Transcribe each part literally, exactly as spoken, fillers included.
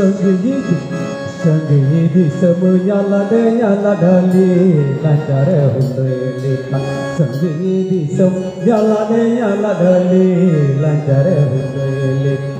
ᱥᱟᱺᱜᱤᱧ ᱫᱤᱥᱚᱢ ᱧᱟᱞᱟᱰᱮ ᱧᱟᱞᱟᱰᱟᱹᱞᱤ ᱞᱟᱸᱡᱟᱨᱮ ᱦᱩᱞᱟᱹᱭ ᱞᱮᱠᱟ᱾ ᱥᱟᱺᱜᱤᱧ ᱫᱤᱥᱚᱢ ᱧᱟᱞᱟᱰᱮ ᱧᱟᱞᱟᱰᱟᱹᱞᱤ ᱞᱟᱸᱡᱟᱨᱮ ᱦᱩᱞᱟᱹᱭ ᱞᱮᱠᱟ᱾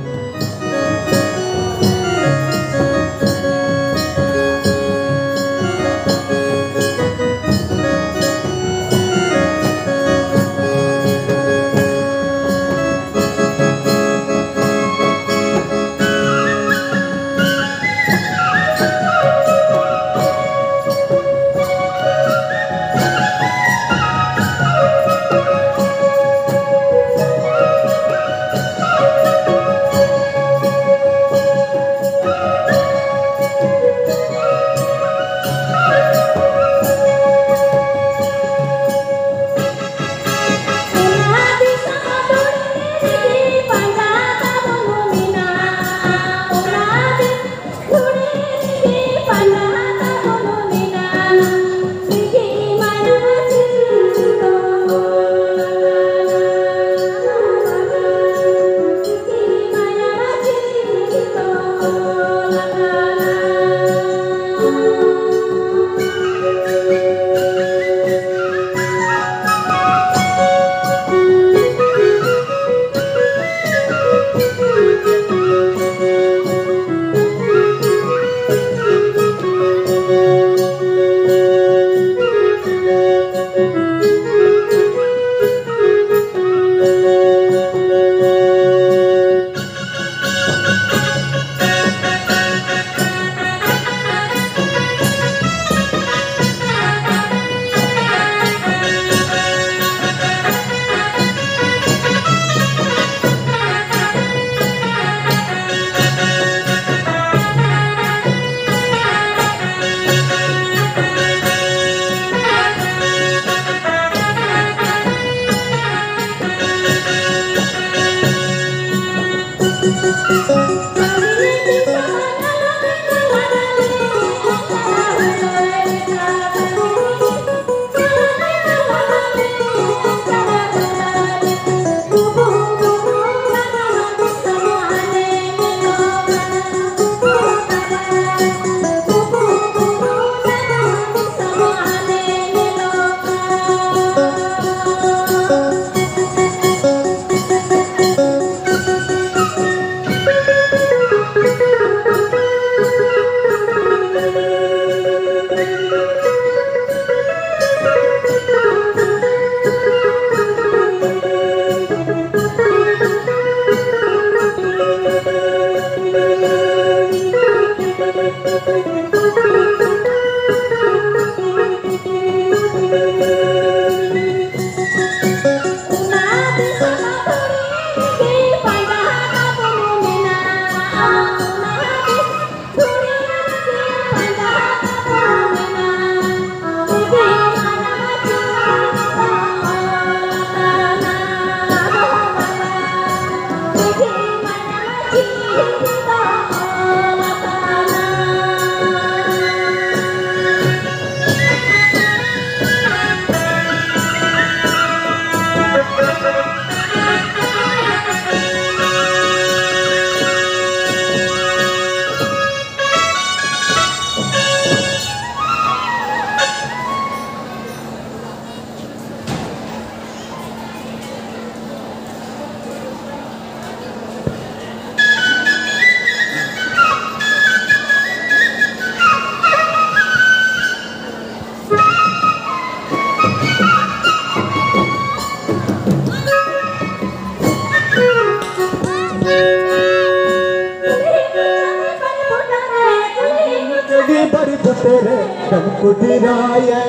ᱵᱟᱲᱤ ᱵᱩᱴᱟᱹ ᱨᱮ ᱰᱚᱢ ᱠᱚ ᱰᱮᱨᱟᱭᱟ,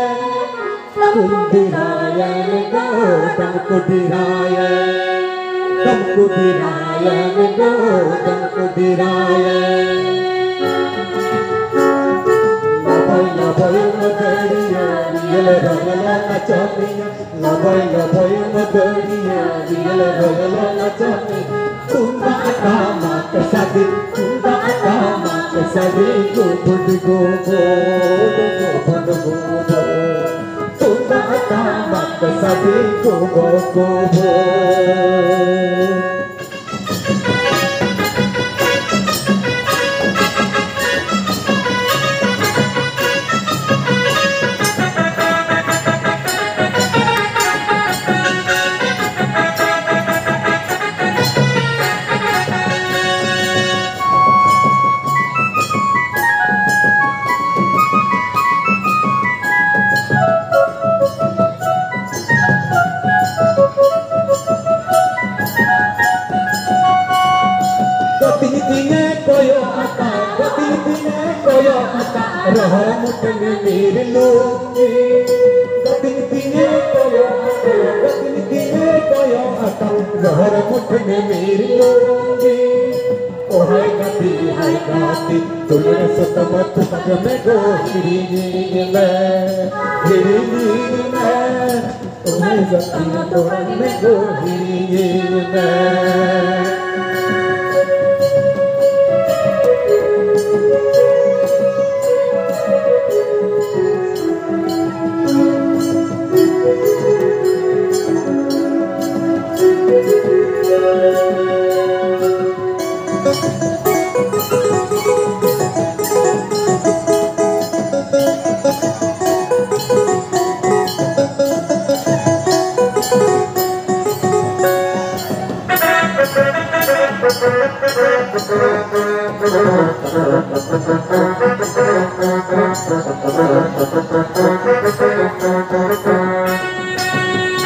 ᱰᱚᱢ ᱠᱚ ᱰᱮᱨᱟᱭᱟ, ᱰᱚᱢ ᱠᱚ ᱰᱮᱨᱟᱭᱟ, ᱰᱚᱢ ᱠᱚ ᱰᱮᱨᱟᱭᱟ, ᱰᱚᱢ ᱠᱚ ᱰᱮᱨᱟᱭᱟ᱾ ᱞᱟᱵᱟᱭ ᱞᱟᱵᱟᱭ ᱢᱟᱹᱫᱟᱹᱲᱤᱭᱟᱹ, ᱨᱤᱭᱟᱹᱞ ᱨᱚᱭᱟᱞ ᱱᱟᱪᱚᱱᱤᱭᱟᱹ᱾ ᱞᱟᱵᱟᱭ ᱞᱟᱵᱟᱭ ᱢᱟᱹᱫᱟᱹᱲᱤᱭᱟᱹ, ᱨᱤᱭᱟᱹᱞ ᱨᱚᱭᱟᱞ ᱱᱟᱪᱚᱱᱤᱭᱟᱹ᱾ ᱛᱩᱢᱫᱟᱜ ᱴᱟᱢᱟᱠ ᱥᱟᱰᱮ, ᱛᱩᱢᱫᱟᱜ ᱴᱟᱢᱟᱠ ᱥᱟᱰᱮ, ᱜᱩᱵᱩᱰ ᱜᱩᱵᱩᱰ, ᱜᱩᱵᱩᱰ ᱜᱩᱵᱩᱰ᱾ ᱛᱩᱢᱫᱟᱜ ᱴᱟᱢᱟᱠ ᱥᱟᱰᱮ, ᱜᱩᱵᱩᱰ ᱜᱩᱵᱩᱰ᱾ ᱢᱩᱴᱷᱟᱹᱱ ᱢᱤᱨ ᱞᱩᱝᱜᱤ, ᱜᱟᱹᱛᱤᱧ ᱛᱤᱧᱮ ᱠᱚᱭᱚᱜ ᱟᱠᱟᱫ, ᱜᱟᱹᱛᱤᱧ ᱛᱤᱧᱮ ᱠᱚᱭᱚᱜ ᱟᱠᱟᱫ, ᱜᱚᱦᱚᱨ ᱢᱩᱴᱷᱟᱹᱱ ᱢᱤᱨ ᱞᱩᱝᱜᱤ᱾ ᱳ ᱦᱟᱭ ᱜᱟᱛᱮ, ᱦᱟᱭ ᱜᱟᱛᱮ, ᱫᱩᱞᱟᱹᱲ ᱥᱩᱛᱟᱹᱢ ᱛᱩᱯᱟᱫ ᱢᱮ ᱜᱳ, ᱦᱤᱲᱤᱧᱤᱧ ᱢᱮ, ᱦᱤᱲᱤᱧᱤᱧ ᱢᱮ᱾ ᱳ ᱦᱟᱭ ᱜᱟᱛᱮ, ᱛᱩᱯᱟᱫ ᱢᱮ ᱜᱳ, ᱦᱤᱲᱤᱧᱤᱧ ᱢᱮ᱾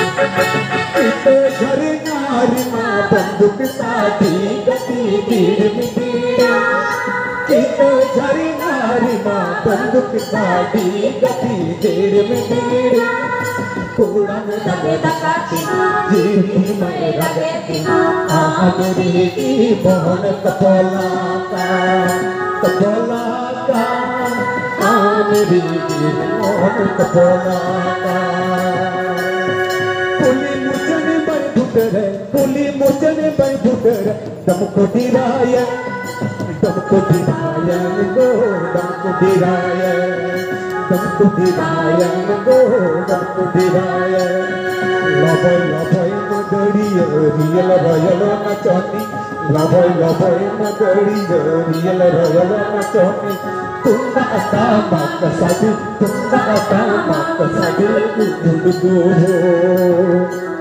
ᱤᱛᱟᱹ ᱡᱷᱟᱹᱨᱱᱟ ᱨᱮᱢᱟ ᱵᱟᱱᱫᱩᱠ ᱥᱟᱰᱮ, ᱜᱟᱛᱮ ᱫᱤᱲ ᱢᱤᱫᱤᱲ᱾ ᱤᱛᱟᱹ ᱡᱷᱟᱹᱨᱱᱟ ᱨᱮᱢᱟ ᱵᱟᱱᱫᱩᱠ ᱥᱟᱰᱮ, ᱜᱟᱛᱮ ᱫᱤᱲ ᱢᱤᱫᱤᱲ᱾ ᱠᱚᱲᱟᱢ ᱫᱟᱜᱮ ᱫᱟᱠᱟ ᱛᱤᱧ, ᱡᱤᱣᱤ ᱢᱟᱭ ᱨᱟᱜᱮ ᱛᱤᱧ, ᱟᱢ ᱨᱮᱜᱮ ᱵᱚᱦᱚᱱ ᱠᱚᱯᱚᱞᱟᱠᱟ, ᱠᱚᱯᱚᱞᱟᱠᱟ, ᱟᱢ ᱨᱮᱜᱮ ᱵᱚᱦᱚᱱ ᱠᱚᱯᱚᱞᱟᱠᱟ᱾ ᱠᱩᱞᱤ ᱢᱩᱪᱟᱹᱫ ᱵᱟᱭ ᱵᱩᱴᱟᱹᱨᱮ, ᱠᱩᱞᱤ ᱢᱩᱪᱟᱹᱫ ᱵᱟᱭ ᱵᱩᱴᱟᱹᱨᱮ, ᱫᱚᱢ ᱠᱚ ᱰᱤᱨᱟᱭᱟ, ᱫᱚᱢ ᱠᱚ ᱰᱤᱨᱟᱭᱟ ᱜᱳ, ᱫᱚᱢ ᱠᱚ ᱰᱤᱨᱟᱭᱟ, ᱫᱚᱢ ᱠᱚ ᱰᱤᱨᱟᱭᱟ ᱜᱳ, ᱫᱚᱢ ᱠᱚ ᱰᱤᱨᱟᱭᱟ᱾ ᱞᱚᱵᱚᱭ ᱞᱚᱵᱚᱭ ᱢᱟᱹᱫᱟᱹᱲᱤᱭᱟᱹ ᱨᱤᱭᱮᱞ ᱨᱚᱭᱚᱞ ᱱᱟᱪᱚᱱᱤ, ᱞᱚᱵᱚᱭ ᱞᱚᱵᱚᱭ ᱢᱟᱹᱫᱟᱹᱲᱤᱭᱟᱹ ᱨᱤᱭᱮᱞ ᱨᱚᱭᱚᱞ ᱱᱟᱪᱚᱱᱤ᱾ ᱛᱩᱢᱫᱟᱜ ᱴᱟᱢᱟᱠ ᱥᱟᱰᱮ, ᱛᱩᱢᱫᱟᱜ ᱴᱟᱢᱟᱠ ᱥᱟᱰᱮ, ᱜᱩᱰᱩ ᱜᱩᱰᱩ᱾